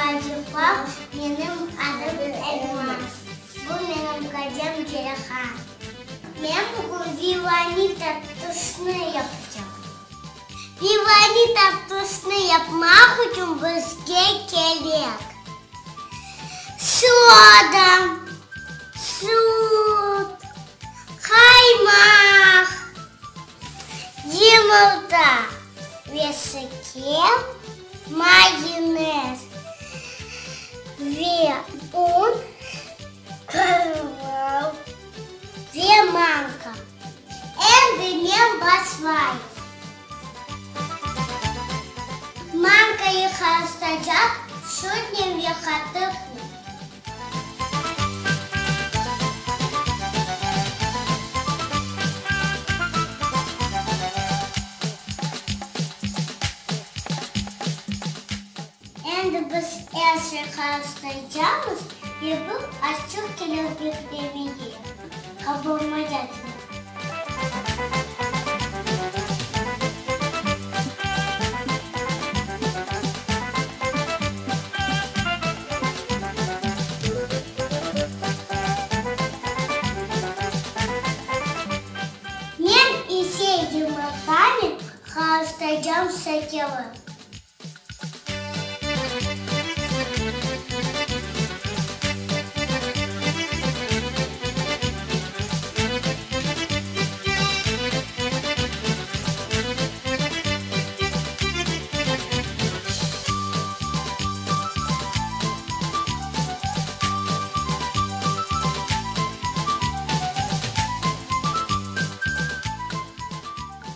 balaçıqlar, menim adım Elmaz. Bu menim qadem Ceyhan. Men bugün vivani tatlısını yapacağım. Vivani tatlısını yapmaq içün bizge kerek soda, süt, qaymaq, yımırta ve şeker, mayonez ve un, ve manka. Endi men başlayım. Mankayı qarıştıracaq sütnen ve qatıqnen. Endi biz er şey qarıştıracamız ve bu azçıq kelir beklemege, qaburmacaqmız. Men ise yımırtanen qarıştıracam şekeri.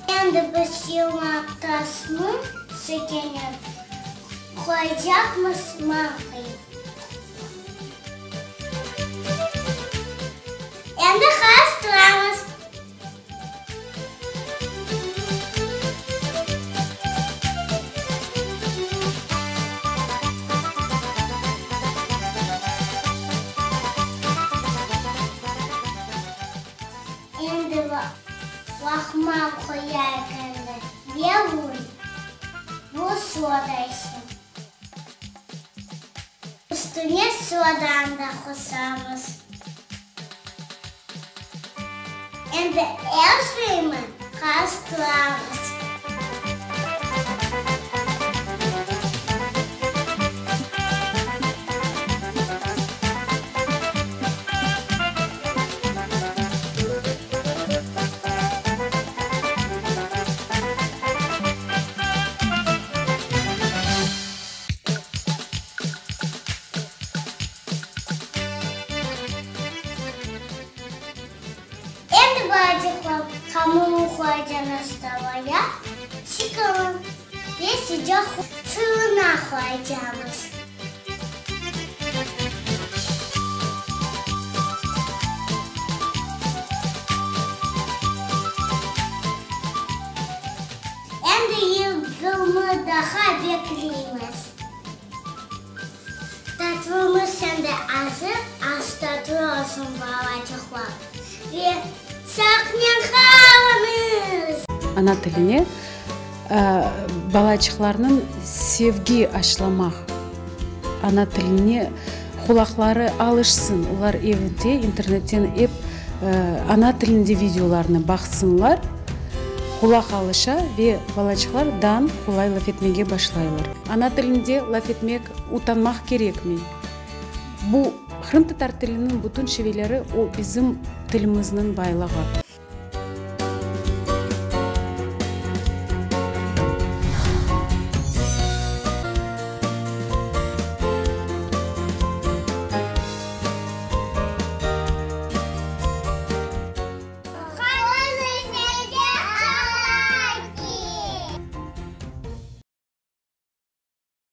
Endi biz yımırtasını Şekerni qoyacaqmız mañqayı. Endi qarıştıramız. Endi laqma qoyayıq endi ve un. Bu soda içün. Üstüne sodanı da qoşamız. Endi er şeyni qarıştıramız. Endi balacıqlar hamurı qoyacağımız tavaya çıqarıp ve sıcaq fırına qoyacağımız. Endi 20 daha bekleymiz. Tatlımız endi azır, az tatlı olsun, balacıqlar. Ve sağlıqnen qalıñız! Ana tiline balaçıqlarnıñ sevgi aşlamaq, ana tiline qulaqları alışsın, olar evde internetten ep ana tilinde videolarnı baqsınlar, qulaq alışa ve balaçıqlar dan qolay laf etmege başlaylar. Ana tilinde laf etmek utanmaq kerekmey. Bu qırımtatar tiliniñ bütün şiveleri o bizim tilimizniñ baylığı.